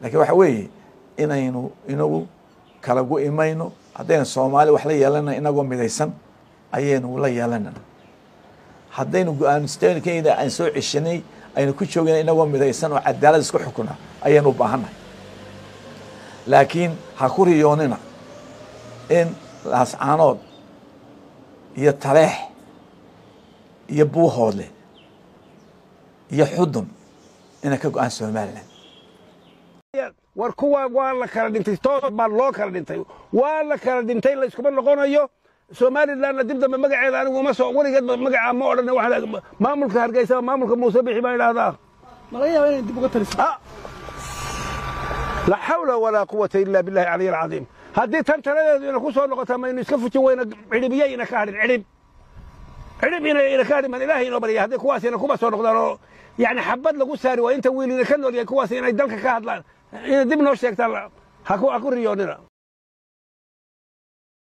Laakiin waxa weeye inaynu inagu kala gu-imayno. Haddaynu Soomaali wax la yeelanana, inagoo midaysan ayaynu la yeelanana. Haddaynu go-aansteenkeyda aan soo ceshanay aynu ku joogina, inagoo midaysan oo cadaalad isku xukuna ayaynu u baahannahay. Laakiin ha ku riyoonina in Laascaanood iyo Taleex iyo Buuhoodle iyo Xudun inay ka go-aan Somalilan. War kuwa waa la kala dhintay, toos baa loo kala dhintay, waa la kala dhintay, layskuma noqonayo. Somalilandna dib dambe magaceeda anigu uma soo weligeed magacaa ma odhan. Waxaan maamulka Hargeysa, maamulka Muuse Bixi baan idhaahdaa. Ma laga yaaba inay dib uga taliso? La xawla walaa quwata illa billahi caliy alcadiim. Haddii tan taladeedu ina ku soo noqota, maynu iska fujin weyna, cidhibiyay ina ka hadhin, cidhib cidhib ina ka hadhin baan Ilaahay inoo baryaya. Haddii kuwaas ina kuba soo noqdaan oo yani xabad lagu saari waa inta wiil ina ka nool yahay, kuwaas inay dalka ka hadlaan, inay dib noo sheegtaan, ha ku riyoonina.